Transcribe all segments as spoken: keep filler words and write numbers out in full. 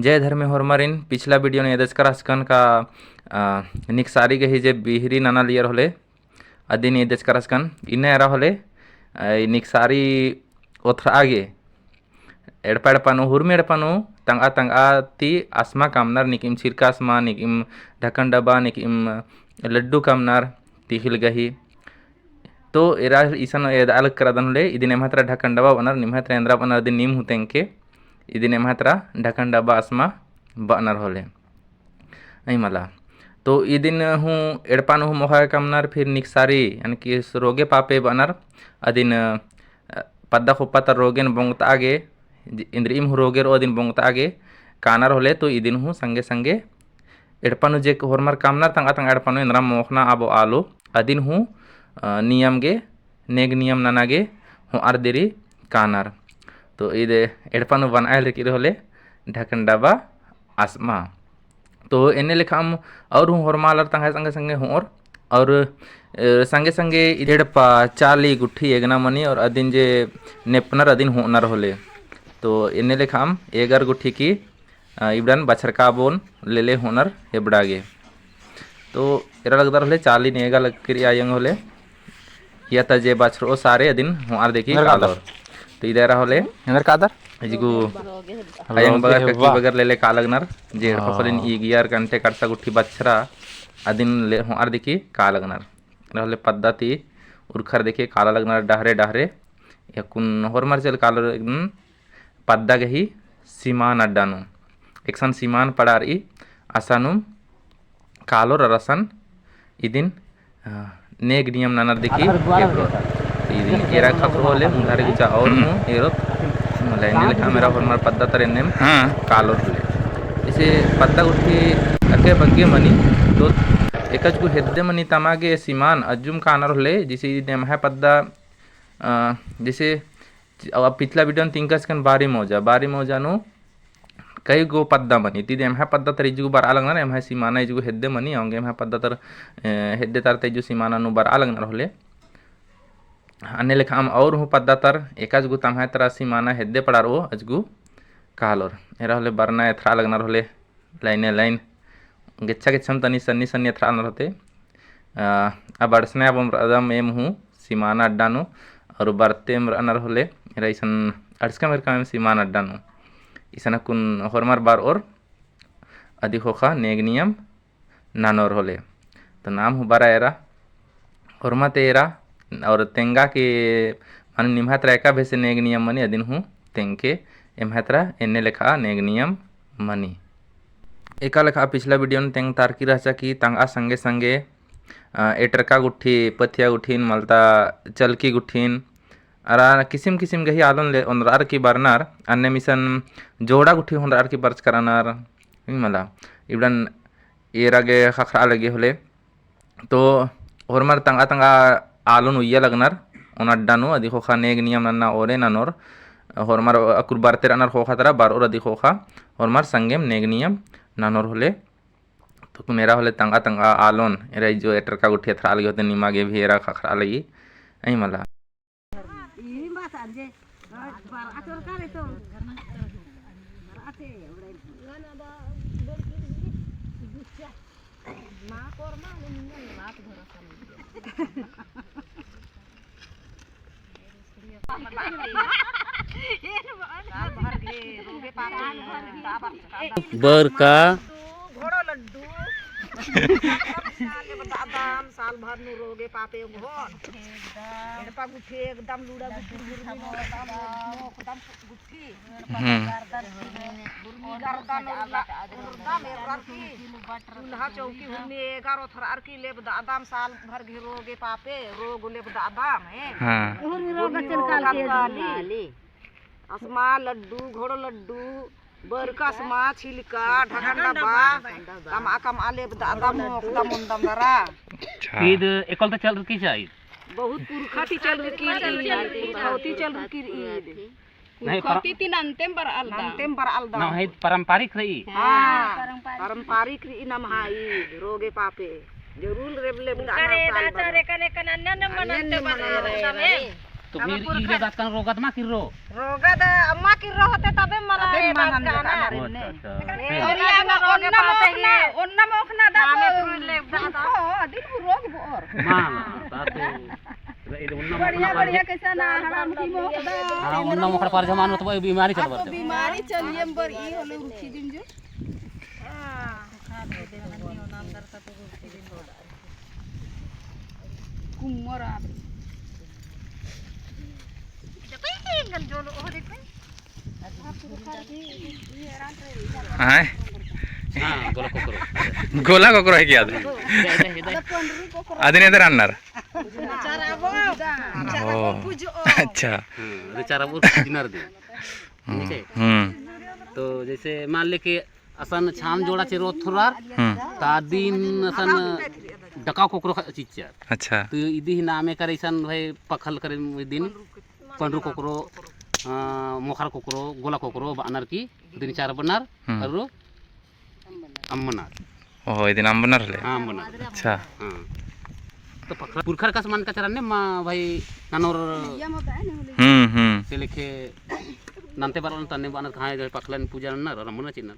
जय धर्मे होरमारिन। पिछला video नू एदचका रहचकन का, अ, निकसारी गही जे बिहरी नना लियर होले, अदिन एदचका रहचकन। इन्ने एरा होले, अ, निकसारी ओथरआ गे एड़पा एड़पा नू, हुरमी एड़पा नू, तंगआ तंगआ ती असमा कामनर, निकिम छिरका असमा, निकिम ढक्कन डब्बा, निकिम लड्डू कामनर, तिख़िल गही। तो एरा इसन एदआ लगकर अदन होले, इदिन एम्है तरा ढक्कन डब्बा बअनर, निम्है तरा एन्दरा बअनर, अदिन नीम हूँ तेंगके, इदिन एम्है तरा ढक्कन डब्बा असमा बअनर होले। अई मला। तो इदिन हूँ एड़पा नू हूँ मोख़ा कामनर, फिर निकसारी, यानी कि रोगे पापे बअनर, अदिन, अ, पद्दा खोप्पा तर रोगेन बोंगतआ गे, इन्द्रिइम हूँ रोगे रओ अदिन बोंगतआ गे कानर होले। तो इदिन हूँ संगे संगे एड़पा नू जे होरमर कामनर तंगआ तंगआ एड़पा नू एन्दरा मोख़ना अबो आलो, अदिन हूँ, अ, नियम गे, नेग नियम नना गे होअर देरी कानर। तो इदे एड़पा नू बनआ हेलरकी रई होले ढक्कन डब्बा असमा। तो एन्ने लेखाम और हूँ होरमा आलर तंग्है संगे संगे होओर और, अ, संगे संगे एड़पा चाली गुट्ठी एगना मनी और अदिन जे नेपनर अदिन होअनर होले। तो एन्ने लेखाम एगर गुट्ठी की, अ, इबड़न बछरका बोन लेले होअनर हेबड़ा गे। तो एरा लगदर होले चाली नेगा लगकी रई आयंग होले। या ता जे बछरओ सारे अदिन होअर देखी एन्दर कादर। कालोर। तो इदे एरा होले एन्दर कादर? इजगु आयंग बगर कक्की बगर लेले कालगनर, जे हाँ। एड़पा खोलिन ईगियर कंटे कड़सा गुट्ठी बछरा, अदिन ले होअर देखी कालगनर। एरा होले पद्दा ती उरखर देखी काला लगनर डहरे डहरे, या कुन होरमर चल कालोर एकदम पद्दा गही सिमान अड्डा नू। एकसन सिमान पड़ा रई, असानुम कालोर अर असन इदिन, अ, नेग नियम ननर देखी एबड़ोर। इदिन एरा खखरो होले मुंधारे गुचा और हूँ एरोत, मला एन्ने लेखा मेरा होरमर पद्दा तर एन्नेम हाँ। कालोर होले। इसे पद्दा गुट्ठी अके बग्गे मनी, तो एकच गु हेद्दे मनी तमा गे सिमान अज्जुम कानर होले, जिसे इदिन एम्है पद्दा, अ, जिसे अब पिछला video नू तिंकचकन बारी मौजा, बारी मौजा नू कई गो पद्दा मनी, ती दे एम्है पद्दा तर इजगु बरआ लगनर, एम्है सिमाना इजगु हेद्दे मनी, औंगे एम्है पद्दा तर, ए, हेद्दे तर ते इजगु सिमाना नू बरआ लगनर होले। अन्ने लेखा अम और हूँ पद्दा तर एकाजगु तम्है तरा सिमाना हेद्दे पड़ारओ अजगु कालोर। एरा होले बरना एथरा लगनर होले। लाइने लाइन गेच्छा गेच्छम तनी सन्नी सन्नी एथरा नर होते। आ, अब अड़सने अब रअदम एम हूँ सिमाना अड्डा नू और बरते एम रअनर होले। एरा इसन अड़सकम एरकम एम सिमाना अड्डा नू इसन अक्कुन होरमर बरओर अदी ख़ोख़ा नेग नियम ननोर होले। तो नाम हूँ बरआ एरा होरमा ते एरा और तेंगा के माने निम्है तरा एका भेसे नेग नियम मनी अदिन हूँ तेंगके एम्है तरा एन्ने लेखा नेग नियम मनी। एका लेखा पिछला video नू तेंग तारकी रहचा कि तंगआ संगे संगे, अ, एटरका गुट्ठी, पथिया गुट्ठिन, मलता चलकी गुट्ठिन, अरा किसिम किसिम गही आलोन ले ओन्दरअर की बरनर, अन्ने मिसन जोड़ा गुट्ठी ओन्दरअर की बरचका रअनर, मला इबड़न एरा गे ख़क्खरआ लगी होले। तो होरमर तंगआ तंगआ आलोन उइया लगनर ओन अड्डा नू अदी ख़ोख़ा नेग नियम नन्ना ओरे ननोर। होरमर अक्कुन बरते रअनर ख़ोख़ा तरा बरओर अदी ख़ोख़ा होरमर संगेम नेग नियम ननोर होले। तो अक्कुन एरा होले तंगआ तंगआ आलोन एरा जो एटरका गुट्ठी एथरा लगी होते निमा गे भी एरा ख़क्खरआ लगी। अई मला। बरका। घोड़ो लड्डू। साल भर नू रोगे पापे ओंगोन। एड़पा गुट्ठी एकदम लूड़ा गुट्ठी हुरमी नोकदम, नोकदम गुट्ठी। हम्म। हुरमी गर्दन उरला, उरदम एरर की। चूल्हा चौकी हुरमी एगारो थरअर की लेबदअदम साल भर गे रोगे पापे, रोग लेबदअदम, हैं। हाँ। हुरमी रोग चल काली। असमा लड्डू, घोड़ो लड्डू, बरकस मा छिलका, ढकन डब्बा, कमआ कमआ लेबदअदम, मोख़दम ओन्दम दरा। अच्छा। ईद एकोल ता चलरकी चा ईद? बहुत पुरखा ती चलरकी ईद, बहुत ती चलरकी ईद। नहीं, पर- खोती ती नन्तेम बरआ लगदम। नन्तेम बरआ लगदम। नम्है पारंपरिक रई। हाँ, पारंपरिक रई नम्है ईद, रोगे पापे। जरूर लेब, लेबदअदम साल भर। अन्ने अन्ने मनन्ते बरआ लगदम। तो फिर ई रे बात कन रोगत मा किर्रो? रोगत अम्मा किर्रो होते तबे मरा तबे रे मना बात कन। अच्छा, अच्छा। ए, फिर? और ये अम्मा रोगे ओन्ना पाते मोखना, ही। ओन्ना मोखना दा नामे को। फुल ले दा। हाँ, दिन को रोग बोर। मा, मा, ता तो, रे, इधर ओन्ना बढ़िया, मोखना बढ़िया, कैसा ना, हराम की मोख दा। हाँ, ओन्ना मोखना पर जमान तो बीमारी चल आ तो बरते। बीमारी चलिए बर ई होले रुखी दिन जो। हाँ। कुम्मर आदमी। आय? हाँ, गोला कोकरो। गोला कोकरो है क्या आदमी? इधर, इधर, इधर। आदमी इधर अन्नर। चारा वो, चारा वो ओ। अच्छा। हाँ, अरे चारा वो किनार दे। हम्म, ठीक है। हम्म। तो जैसे मान ले कि असन छाम जोड़ा चेरो थोरार, हम्म। ता दिन असन डकाव कोकरो ख-, चिच्चर। अच्छा। तो इदी ही नामे कर इसन भाई पखल करे दिन पंडरू कोकरो, आ, मोखर कोकरो, गोला कोकरो, बानर की दिन चार बनर, हम्म। और अम्बनर। ओहो, इदिन अम्बनर हले? हाँ, अम्बनर। अच्छा। हाँ। तो पखला पुरखर कस मन का चरण ने मा भाई ननोर हम्म, हम्म। से लेखे नन्ते बार तन्ने बानर कहाँ जो पखलन पूजा नन्नर और अम्बनर चिन्नर।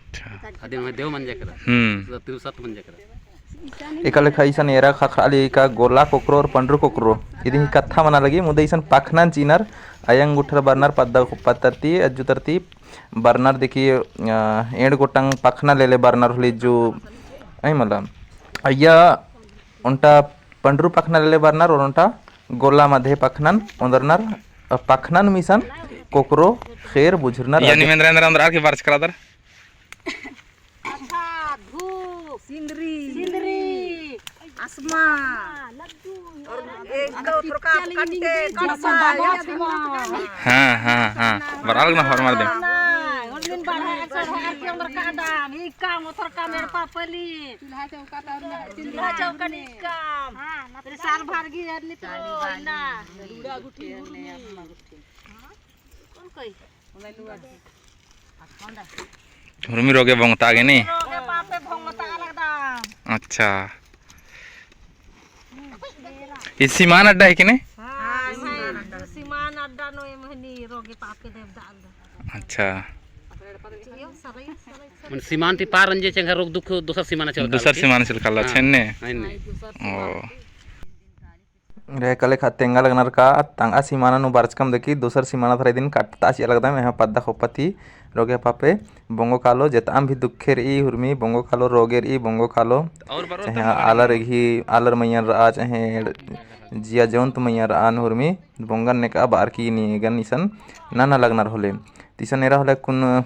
अच्छा। अदिन में देव मंजा केरा। हम्म। तो तिरु सत मंजा केरा। एका लेखा इसन एरा खखराली का गोला कोकरो और पंडरू कोकरो। इदिन ही कत्था मना लगी, मुदे इसन पखनन चिन्नर, अयंग गुट्ठर बरनर पद्दा पत्तरती, अज्जु तरती, बरनर देखी, अ, एंड़ गोटंग पखना लेले बरनर होले जो, अई मतलब, अइया ओन्टा पंडरू पखना लेले बरनर और ओन्टा गोला मधे पखनन ओन्दरनर, अ, पखनन मिसन कोकरो खेर बुझुरनर। यानी मेंदरा एन्दरा ओन्दर आर के बारच करादर। अच्छा, धूप, सिंदरी, सिंदरी, आसमा, और एक दो प्रकार कट्टे, कट्टा, आसमा। हाँ, हाँ, हाँ। बराल ना हर मार दे। और दिन बढ़ा, अच्छा, हर के अंदर का दाम, ई काम, उतर काम, एड़पा पली। चूल्हा चौका तो और ना, चूल्हा चौका नहीं काम। हाँ, ना तो साल भर की यार नहीं तो ना। लूड़ा गुठी, हुरमी। हाँ? कौन कही? हुरमी रोगे भोंगता गे नी? रोगे पापे भोंगता लगदम। अच्छा। ई सीमान अड्डा है कि नी? हाँ, सीमान अड्डा। सीमान अड्डा नू एमहनी रोगे पापे देवदा लगदम। अच्छा। यो सरई, सरई, सरई। मन सीमान ती पार रंजे चेंगा रोग दुख दोसर सीमान चल दूसर सीमान चल काला हाँ। छेन्ने। हाँ, नी। हाँ, दूसर ओ। सीमान। रे कले खा तेंगा लगनर का तंगा सीमाना नू बरचकम देखी, दूसर सीमाना थरा इदिन कटता चिआ लगदम, एम्है पद्दा खोपा ती रोगे पापे बोंगो कालो, जेताम भी दुखे रई हुरमी बोंगो कालो, रोगे रई बोंगो कालो, चाहे आलर गही, आलर मइय्याँ रआ, चाहे जिया जौंत मइय्याँ रआ हुरमी बोंगन नेका बअर की नीगन इसन नना लगनर होले। तिसन एरा होले कुन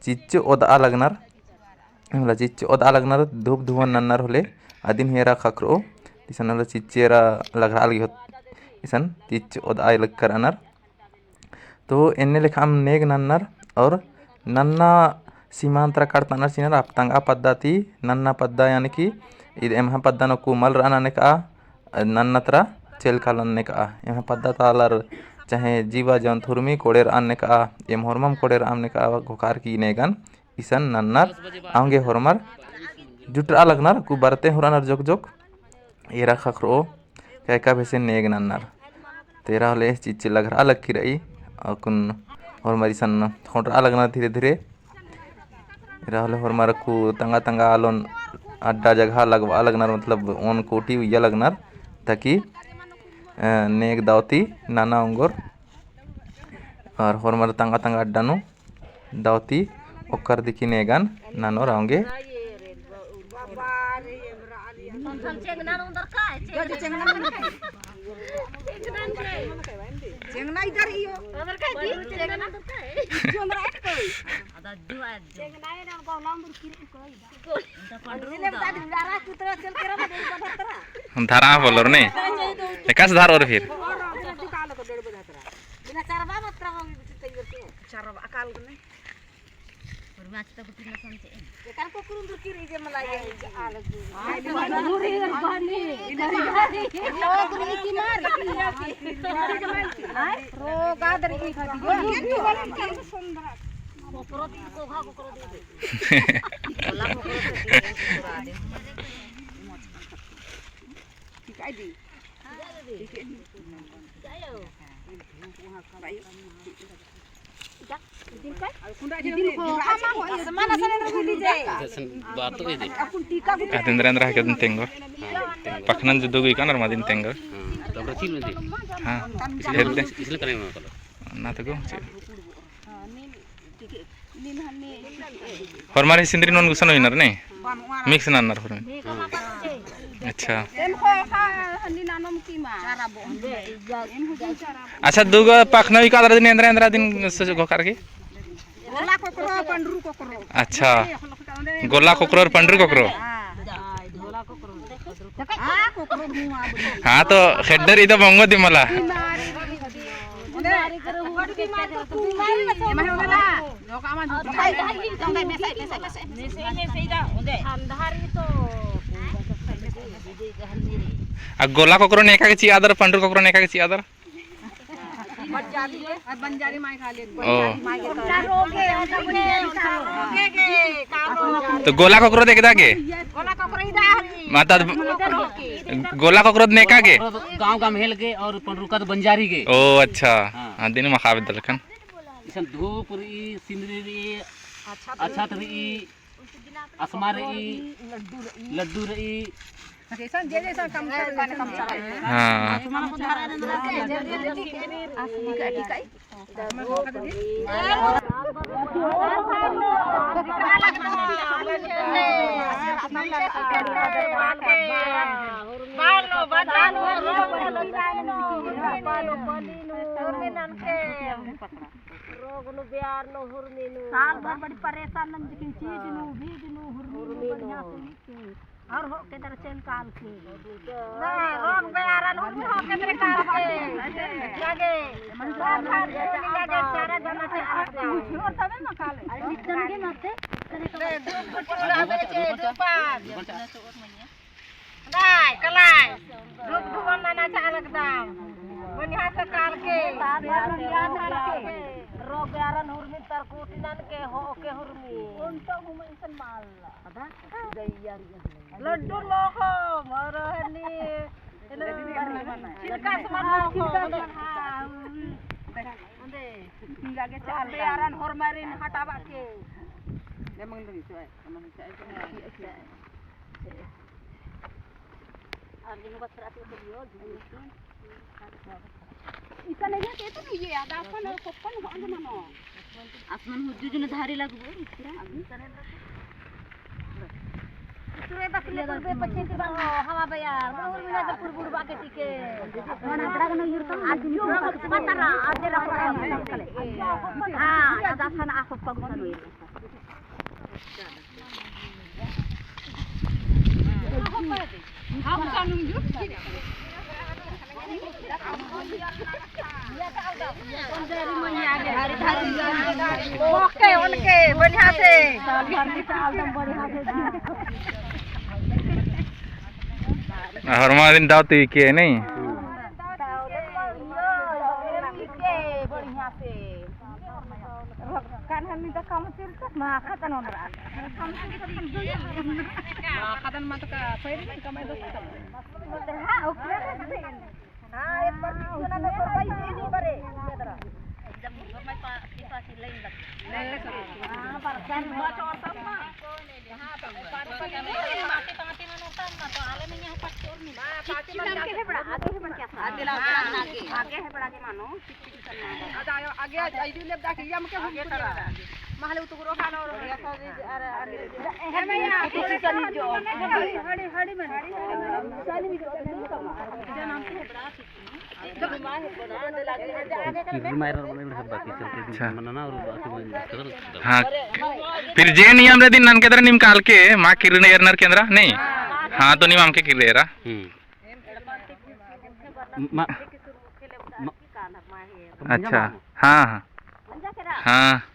चिच्च ओदआ लगनर, एम्हला चिच्च ओदआ लगनर, धूप धुवन नन्नर होले, अदिन ही एरा खखरओ, इसन होले चिच्च एरा लगरआ लगी होत, इसन चिच्च ओदआ लगकर अनर। तो एन्ने लेखा अम नेग नन्नर, और नन्ना सीमान तरा कटता नर चिनर, आप तंगआ पद्दा ती नन्ना पद्दा, यानी कि इद एम्है पद्दा नू कुमल रआ नने का, नन्ना तरा चेल कालन नेकआ। एम्है पद्दा ता आलर चाहे जीवा जौंत हुरमी कोड़े रआ नेकआ, एम होरमम कोड़े रआ नेकआ, घोखार की नेगन इसन नन्नर। औंगे होरमर जुटरआ लगनर, कु बरते हुरनर जोक जोक, एरा खखरओ, कैका भेसे नेग नन्नर। तेरा होले चिच्च लगरआ लगी रई, अक्कुन होरमर इसन खोंड़रआ लगनर धीरे धीरे। एरा होले होरमर अक्कु तंगा तंगा आलोन अड्डा जगह लगबआ लगनर, मतलब ओन कोटी उइया लगनर, ताकि, अ, नेग दव ती नना ओंगोर। और होरमर तंगा तंगा अड्डा नू दव ती ओक्कर दिकी नेगन ननोर औंगे। चेंगना इधर ही हो। धरा बोलोर ने। एकासे धरओर फिर। अदिन दरा एन्दरा हके अदिन तेंगोर। पखनन जुद्दो गुई कानर मा अदिन तेंगोर। हाँ। हेलदे। ना तो गो। होरमार ही सिंदरी नोन गुसन होइनर ने? Mix नन्नर होरमार। अच्छा। अच्छा, दुगो पखना भी कादर दिन एन्दरा एन्दरा दिन से घोकर के? गोला कोकरो, पंडरू कोकरो। अच्छा। गोला कोकरो और पंडरू कोकरो। हाँ। हाँ, तो खेड्डर इदा बंगो दिमला। आ गोला कोकरो नेका के चिआदर, पंडरू कोकरो नेका के चिआदर। बंजारी, बंजारी माय खा ले। ओ। तो गोला कोकरो देखदा के? गोला कोकरो इदा हरी। माता गोला कोकरो नेका के? गाँव गाँव हेल के और पंडरू का तो बंजारी के। ओ अच्छा। हाँ। हाँ, दिन मा खाबे दलखन। इसन धूप रई, सिंदरी रई, अछत रई, असमा रई, लड्डू रई। जैसन जे जैसन कम करे, वैसन कम करे। हाँ। रोग नू, बेयार नू, हुरमी नू। साल भर बड़ी परेशान नंजकिन, चीज नू, बीज नू, हुरमी नू, हुरमी नू। बढ़िया से मिलके। और हो के दर चेन काल के। नहीं, रोग बेयारन हुरमी हो के दर काल के। जागे। साल भर हुरमी जागे, चारा जना चारा। और तबे ना काल। अरे निकल के मत दे। ले, दो फुट आवे छे, दो पाँच। दाई, कलाई, धूप धुआं नना चालक दाम। बढ़िया से काल के। रोग बेयारन हुरमी तरकुटी नन के हो के हुरमी। उन तो घुमन सन माल। अदा? लड्डू लोको, मरहनी, छिलका समान लोको। छिलका समान, हाँ। अंदे। जागे चाल बेयारन होरमारिन हटाबा के। ले मंगल रही, चुआई, मंगल चाय, चुआई। इसन एरिया के तो नहीं है, आदा अपन और पप्पन हो अंग मनो। आसमान हुज्जु जुन धारी लगबो, इतरा। इतरे बकले कुल बे पछे के बानो, हवा बयार, बहुत बिना तो कुल बुड़बा के टिके। मन अदरा के नहीं यूर तो, आज जो पता ना, आज जरा पता ना। हाँ, आदा सन आ पप्पा गुसन हुई। ओके, ओके, बढ़िया से। हर मादिन दावत के नहीं। बढ़िया से। कान हमी तो कम सिर तक मा खतन होन रहा। मा खतन मत का, पैर नहीं कमाई दो। हाँ, ओकरे में से। हाँ, एक बार किसी ना तो करवाई, ये नहीं बरे, ये तरह। जब घर में पा-, पा-, की लाइन लग। हाँ, पर क्या हुआ तो सब ना। आगे है बड़ा के मानो। आगे, आगे, आगे, आगे, आगे, आगे, आगे, महले उतुगरो खानो रो। हड़ी, हड़ी, हड़ी, हड़ी। अच्छा। हाँ, फिर जे नियम रे दिन नन के दरा नीम काल के, मा किर्रन एरनर के दरा, नहीं? हाँ, तो नीम अमके किर्रर एरा। हम्म। म-, म-, अच्छा, हाँ, हाँ। हाँ।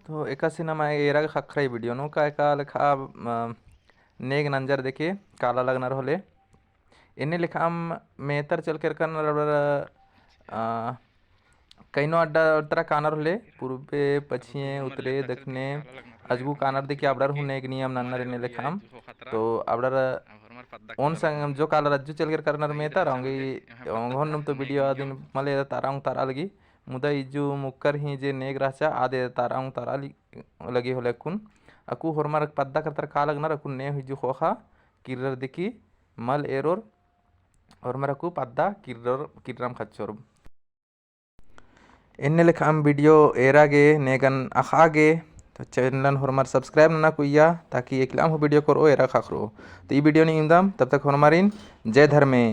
तो एकासे नमा एरा गे ख़क्खरा ई video नू का एका लेखा, अ, नेग नंजर देखे काला लगनर होले। एन्ने लेखा अम्म मेतर चल केरकन रबर, अ, कइनो अड्डा तरा कानर होले, पूर्बे, पछिये, उत्तरे, दखने, अजगु कानर दिकी अबड़र हूँ नेग नियम नन्नर एन्ने लेखाम। तो अबड़र ओन संग जो कालर अज्जु चलगर करनर मेतर, औंगे, औंगे होन्नुम तो video अदिन मल एदा तारा औंग तारा लगी, मुदा इज्जु मुक्कर ही जे नेग रहचा, आद एदा तारा औंग तारा लगी होले अक्कुन। अक्कु होरमर पद्दा करतर का लगनर, अक्कुन ने इज्जु ख़ोख़ा किर्रर दिकी मल एरोर, होरमर अक्कु पद्दा किर्रर, किर्रम खच्चोर। एन्ने लेखाम video एरा गे, नेगन अख़ा गे, तो channel होरमर subscribe नना कुइया, ताकि एकलाम हूँ video कोरओ एरा ख़क्खरो। तो ई video नी इमदम, तब तक होरमारिन जय धर्मे।